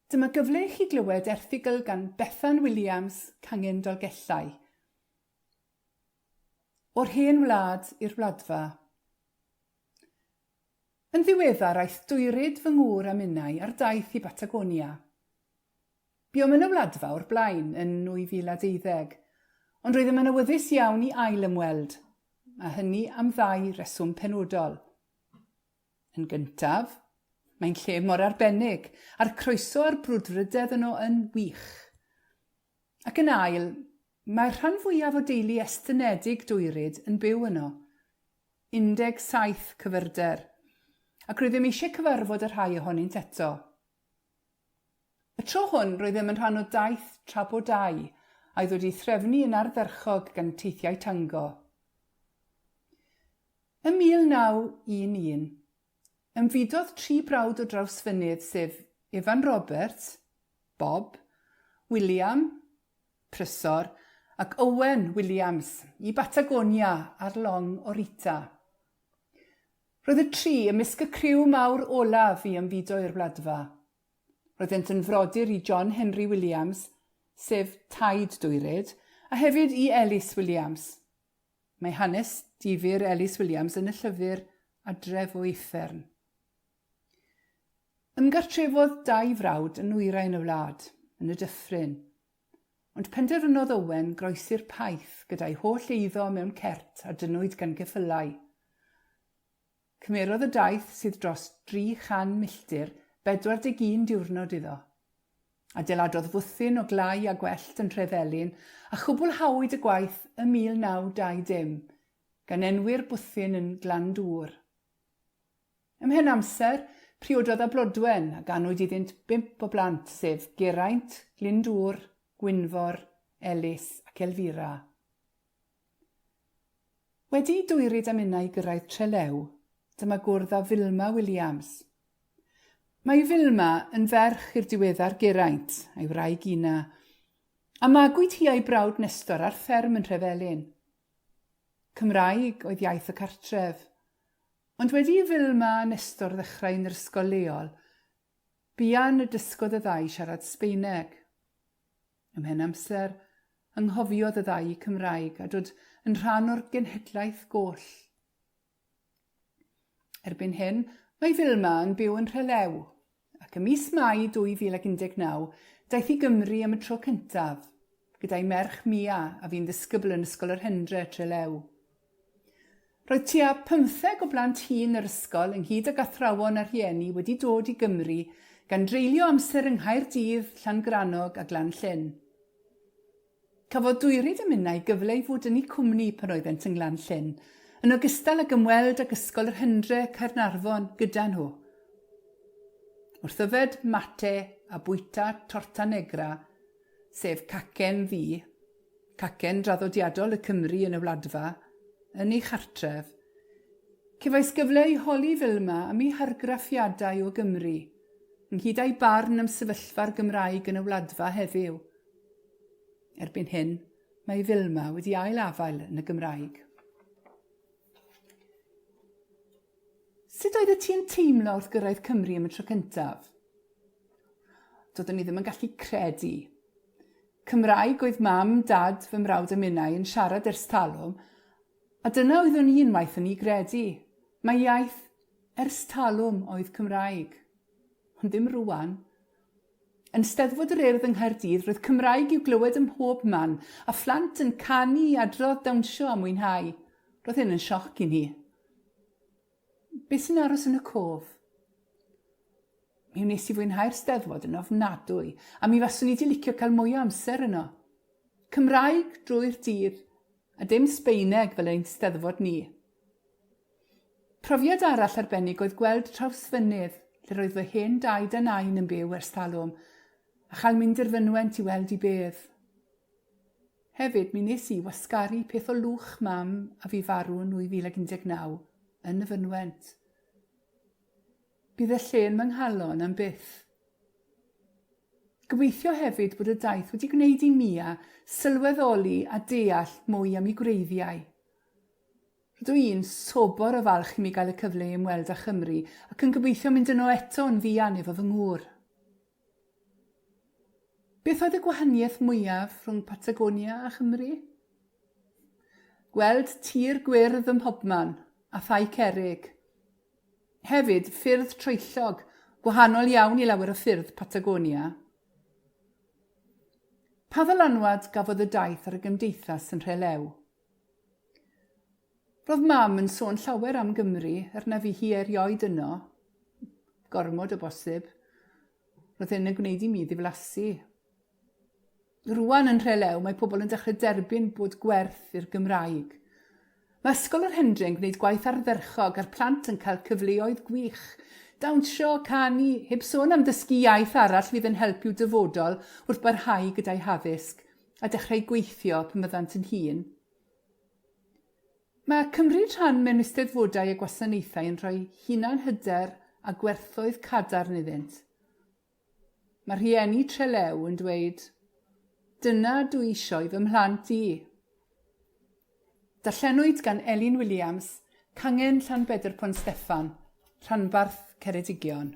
Dyma gyfle i chi glywed erthygl gan Bethan Williams, Cangen Dolgellau. O'r hen wlad i'r Wladfa. Yn ddiweddar aeth Dwyryd fy ngŵr a minnau ar daith i Batagonia. Buom yn y Wladfa o'r blaen yn 2012, ond roeddem yn awyddus iawn i ail-ymweld, a hynny am ddau reswm penodol. Yn gyntaf, mae'n lle mor arbennig, a'r croeso a'r brwdfrydedd yno yn wych. Ac yn ail, mae'r rhan fwyaf o deulu estynedig Dwyryd yn byw yno. 17 cyfyrder. Ac roeddem eisiau cyfarfod â rhai ohonynt eto. Y tro hwn roeddem yn rhan o daith Trabodau a oedd wedi'i threfnu yn ardderchog gan Teithiau Tango. Ym 1911, ymfudodd tri brawd o Drawsfynydd sef Evan Roberts, Bob, William, Prysor, ac Owen Williams i Batagonia ar long Orita. Roedd y tri ymysg y criw mawr olaf i ymfudo i'r Wladfa. Roeddent yn frodyr i John Henry Williams, sef taid Dwyryd, a hefyd i Ellis Williams. Mae hanes difyr Ellis Williams yn y llyfr Adref o Uffern. Ymgartrefodd dau frawd yn nwyrain y wlad, yn y dyffryn. Ond penderfynodd Owen groesi'r paith gyda'i holl eiddo mewn cert a dynnwyd gan geffylau. Cymerodd y daith sydd dros dri chan milltir 41 diwrnod iddo. Adeiladodd fwthyn o glai a gwellt yn Nhrefelin a chwblhawyd y gwaith ym 1920, gan enwi'r bwthyn yn Glandŵr. Ymhen amser, priododd â Blodwen a ganwyd iddynt bump o blant, sef Geraint, Glyndŵr, Gwynfor, Elis ac Elvira. Wedi i Dwyryd a minnau gyrraedd Trelew, dyma gwrdd â Vilma Williams. Mae Vilma yn ferch i'r diweddar Geraint a'i wraig Ina, a magwyd hi a'i brawd Nestor ar fferm yn Nhrefelin. Cymraeg oedd iaith y cartref. Ond wedi i Vilma a Nestor ddechrau yn yr ysgol leol, buan y dysgodd y ddau siarad Sbaeneg. Ymhen amser, anghofiodd y ddau Cymraeg a dod yn rhan o'r genhedlaeth goll. Erbyn hyn, mae Vilma yn byw yn Nhrelew, ac ym mis Mai 2019, daeth i Gymru am y tro cyntaf, gyda'i merch Mia a fu'n ddisgybl yn Ysgol yr Hendre, Trelew. Roedd tua phymtheg o blant hŷn yr ysgol, ynghyd ag athrawon a rhieni, wedi dod i Gymru, gan dreulio amser yng Nghaerdydd, Llangrannog a Glan-llyn. Cafodd Dwyryd a minnau gyfle i fod yn eu cwmni pan oeddent yng Nglan-llyn, yn ogystal ag ymweld ag Ysgol yr Hendre, Caernarfon, gyda nhw. Wrth yfed mate a bwyta torta negra, sef cacen ddu, cacen draddodiadol y Cymry yn y Wladfa, yn ei chartref, cefais gyfle i holi Vilma am ei hargraffiadau o Gymru, ynghyd â'i barn am sefyllfa'r Gymraeg yn y Wladfa heddiw. Erbyn hyn, mae Vilma wedi ail-afael yn y Gymraeg. Sut oeddet ti'n teimlo wrth gyrraedd Cymru am y tro cyntaf? Doeddwn i ddim yn gallu credu. Cymraeg oedd mam, dad, fy mrawd a minnau yn siarad ers talwm, a dyna oeddwn i unwaith yn ei gredu. Mae iaith ers talwm oedd Cymraeg. Ond ddim rwan. Yn Steddfod yr Urdd yng Nghaerdydd roedd Cymraeg i'w glywed ym mhob man, a phlant yn canu, adrodd, dawnsio a mwynhau. Roedd hyn yn sioc i ni. Beth sy'n aros yn y cof? Mi wnes i fwynhau'r Steddfod yn ofnadwy, a mi faswn i 'di licio cael mwy o amser yno. Cymraeg drwy'r dydd, a dim Sbaeneg fel ein Steddfod ni. Profiad arall arbennig oedd gweld Trawsfynydd, lle roedd fy hen daid a nain yn byw ers talwm, a chael mynd i'r fynwent i weld i bedd. Hefyd, mi wnes i wasgaru peth o lwch mam a fu farw yn 2019 yn y fynwent. Bydd y lle yn fy nghalon am byth. Gobeithio hefyd bod y daith wedi gwneud i Mia sylweddoli a deall mwy am ei gwreiddiau. Rydw i'n sobor o falch i mi gael y cyfle i ymweld â Chymru ac yn gobeithio mynd yno eto yn fuan efo fy ngŵr. Beth oedd y gwahaniaeth mwyaf rhwng Patagonia a Chymru? Gweld tir gwyrdd ym mhobman, a thai cerrig. Hefyd, ffyrdd troellog, gwahanol iawn i lawer o ffyrdd Patagonia. Pa ddylanwad gafodd y daith ar y gymdeithas yn Nhrelew? Roedd mam yn sôn llawer am Gymru, er na fu hi erioed yno. Gormod o bosib. Roedd hyn yn gwneud i mi ddiflasu. Rŵan yn Nhrelew mae pobl yn dechrau derbyn bod gwerth i'r Gymraeg. Mae Ysgol yr Hendre yn gwneud gwaith ardderchog a'r plant yn cael cyfleoedd gwych. Dawnsio, canu, heb sôn am ddysgu iaith arall fydd yn help i'w dyfodol wrth barhau gyda'u haddysg a dechrau gweithio pan fyddant yn hŷn. Mae cymryd rhan mewn eisteddfodau a gwasanaethau yn rhoi hunan-hyder a gwerthoedd cadarn iddynt. Mae rhieni Trelew yn dweud, Dyna dw i isio i fy mhlant i. Darllenwyd gan Elin Williams, Cangen Llanbedr Pont Steffan, Rhanbarth Ceredigion.